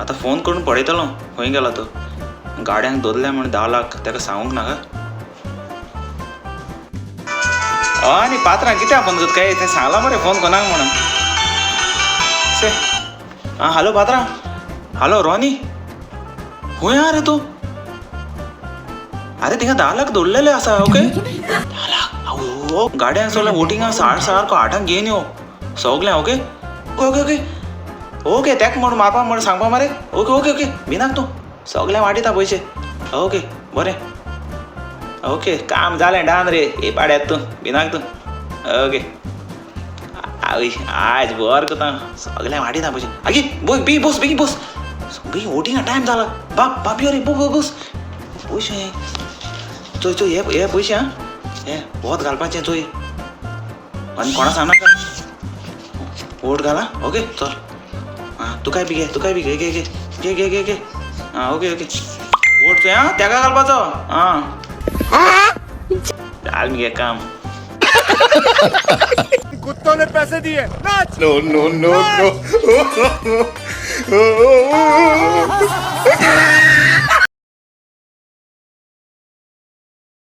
आतां फोन करून पळयतलो खंय गेला तो. गाड्यांक दोदल्या म्हण 10 लाख ताका सांगूंक नाका. हय आनी पात्रां कित्याक फोन करता काय तें सांगलां मरे फोन कोणाक म्हणून. शे आं हॅलो पात्रां, हॅलो रॉनी, खंय आहा रे तूं? आरे थिंगा 10 लाख दोडलेले आसा. ओके 10 लाख आवय गाड्यांक सगळें वोटिंगाक सारको 8आंक घेवन यो सगळें. ओके ओके ओके ओके तेक म्हण मारपा म्हण सांगपा मरे. ओके ओके ओके भिनाक तूं, सगळें वांटिता पयशे. ओके बरें, ओके काम जालें डान रे हे पाड्यात तूं भिनाक तूं. ओके आवय आज बर करता सगळें वांटिता पयशे. आगे बोय बेगीन बोस, बेगीन बोस, बेगीन वोटिंगा टायम जाला. बाप बाप यो रे, बोस बोस पयशे चोय चोय हे हे पयशे आं, हे वत घालपाचें चोय आनी कोणा सांगनाका. वोट घाला. ओके चल आं तुकाय बी घे, तुकाय बी घे घे घे घे घे घे घे आं ओके ओके वोट चोय आं तेका घालपाचो. आं जाल मगे काम. कुत्तों ने पैसे दिए. No, no, no, no.